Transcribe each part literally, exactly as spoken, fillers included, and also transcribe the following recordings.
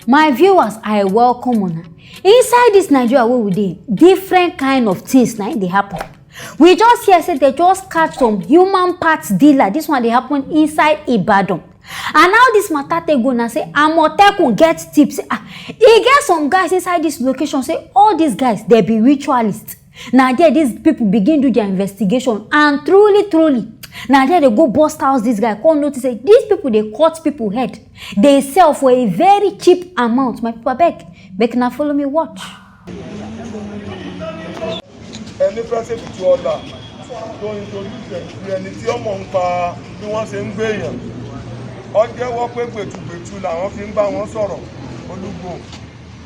My viewers, I welcome una. Inside this Nigeria wey we dey, different kind of things na im dey happen. We just hear say they just catch some human parts dealer. This one dey happen inside Ibadan. And how this matter take go na say Amotekun get tips. Ah, e get some guys inside this location say all these guys, they be ritualists. Na there these people begin do their investigation, and truly, truly, na there they go bust house this guy, come notice say these people dey cut people head, dey sell for a very cheap amount. My people, abeg, make una follow me watch. Ẹni fẹ́ ṣe tuntun ọ̀la tó introduce ẹ̀ sí ẹni tí ọmọ ń pa bí wọ́n ṣe ń gbé èèyàn. Ó jẹ́wọ́ pé gbẹ̀tùgbẹ̀tù làwọn fi ń bá wọn sọ̀rọ̀. Olúgbò,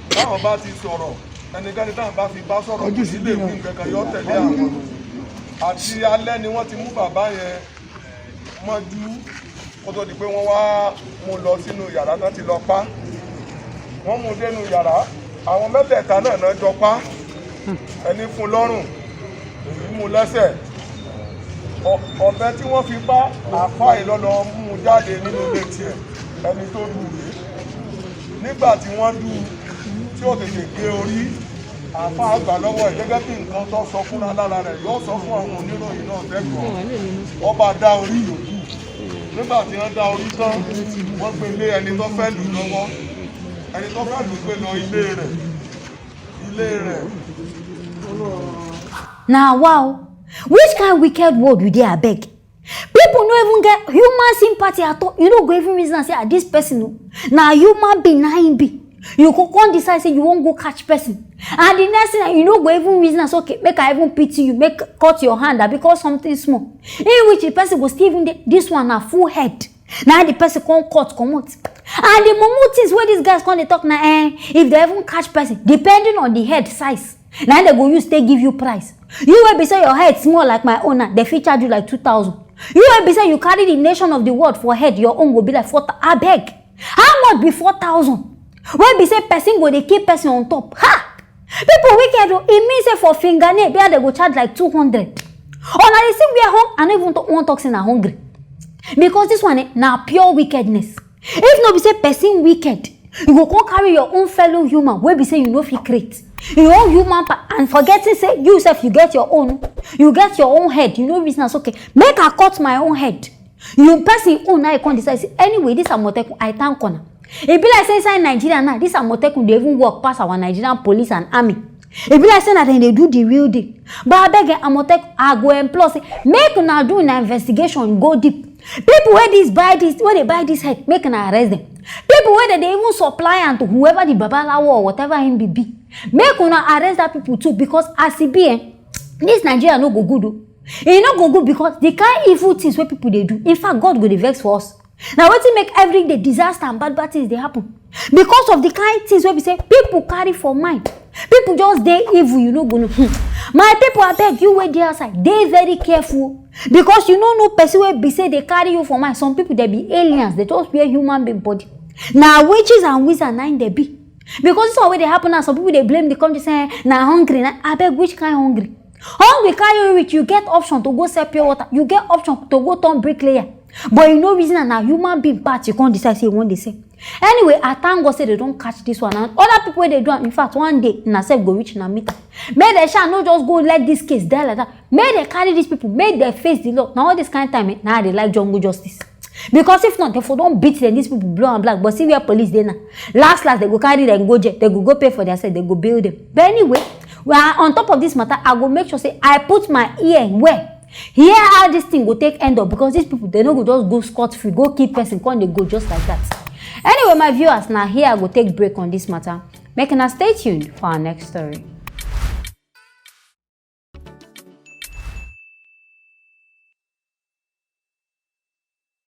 táwọn bá ti sọ̀rọ̀, ẹnikẹ́ni táwọn bá fi bá sọ̀rọ̀ kò sí lè wí nǹkan kan, yọ tẹ̀lé àwọn. Àti alẹ́ ni wọ́n ti mú bàbá yẹn mọ́jú kó tó di pé wọ́n wá mú lọ sínú yàrá tán ti lọ pa. Wọ́n mú dénú yàrá, àwọn mẹ́tẹ̀ẹ̀ta náà náà jọ pa. Ẹni fún lọ́rùn, èyí mú lẹ́sẹ̀. Ọ̀bẹ tí wọ́n fi pa àfáà yìí lọ́lọ́ mú jáde nínú ilé tiẹ̀, ẹni tó dùn rèé. Nígbà tí wọ́n dùn tí ò tètè gé orí, àfáà gbà lọ́wọ́ ẹ̀ gẹ́gẹ́ bí nǹkan tó sọ fúnra lára rẹ̀ yóò sọ fún àwọn oníròyìn náà lẹ́kọ̀ọ́. Ọba dá orí yòókù. Nígbà tí wọ́n dá orí tán, wọ́n gbé lé ẹni tó fẹ́ lù lọ́wọ́. Ẹni tó fẹ́ lù gbé lọ ilé rẹ̀. Ilé rẹ̀. Na wow, which kind wicked world we dey, abeg? People no even get human sympathy at all. You no go even reason am say, ah, this person o, na human being na him be. You go come decide say you wan go catch person, and the next thing, you no go even reason am say, okay, make I even pity you, make cut your hand, abi cause something small. In which the person go still even dey, this one na full head. Na the person come cut comot. And the mumu things wey these guys come dey talk na, eh, if they even catch person, depending on the head size, na they go use take give you price. You wey be say your head small like my own now, they fit charge you like two thousand. You wey be say you carry the nation of the world for head, your own go be like four thousand. Abeg, how much be four thousand? Wey be say person go dey kill person on top. Ha! People wicked o. E mean say for fingernail, where they go charge like two hundred. Una dey see where hung-, I no even wan talk say na hungry. Because this one, eh, na pure wickedness. If no be say person wicked, you go come carry your own fellow human wey be say you no fit create. Your own human pa-, and forgetting say you sef, you get your own. You get your own head. You no reason am say, okay, make I cut my own head. You person own, now you come decide say, anyway, this Amotekun, I thank una. E be like say inside Nigeria now, this Amotekun dey even work pass our Nigerian police and army. E be like say na dem dey do the real thing. But abeg, eh, Amotekun, I go implore say make una do una investigation, go deep. People wey this buy this, wey dey buy this head, make una arrest them. People wey dey dey even supply am to whoever the babalawo or whatever him be be, make una arrest that people too, because as e be, eh, this Nigeria no go good o. E no go good because the kind evil things wey people dey do, in fact, God go dey vex for us. Na wetin make every day disaster and bad bad things dey happen, because of the kind things wey be say people carry for mind. People just dey evil, you no go know. Hmm. My people, abeg, you wey dey outside, dey very careful, because you no know person wey be say dey carry you for mind. Some people, they be aliens, they just wear human being body. Na witches and wizard na im they be. Because this one wey dey happen now, some people dey blame the country, say, "Eh, na hungry." Na, abeg, which kind hungry? Hungry carry you reach, you get option to go sell pure water, you get option to go turn bricklayer. But you no reason am, na human being part you come decide say you wan dey sell. Anyway, I thank God say they don catch this one, and other people wey dey do am, in fact, one day una sef go reach una meet am. Make dem sha no just go let this case die like that. Make dem carry these people, make dem face the law. Na all this kind time, eh, na I dey like jungle justice. Because if not, they for don beat them, these people blue and black. But see where police dey now. Last last, they go carry them go jail. They go go pay for their side. They go bail them. But anyway, we are on top of this matter. I go make sure say I put my ear where, hear how this thing go take end up, because these people, they no go just go scot free, go kill person, come dey go just like that. Anyway, my viewers, now here I go take break on this matter. Make una stay tuned for our next story.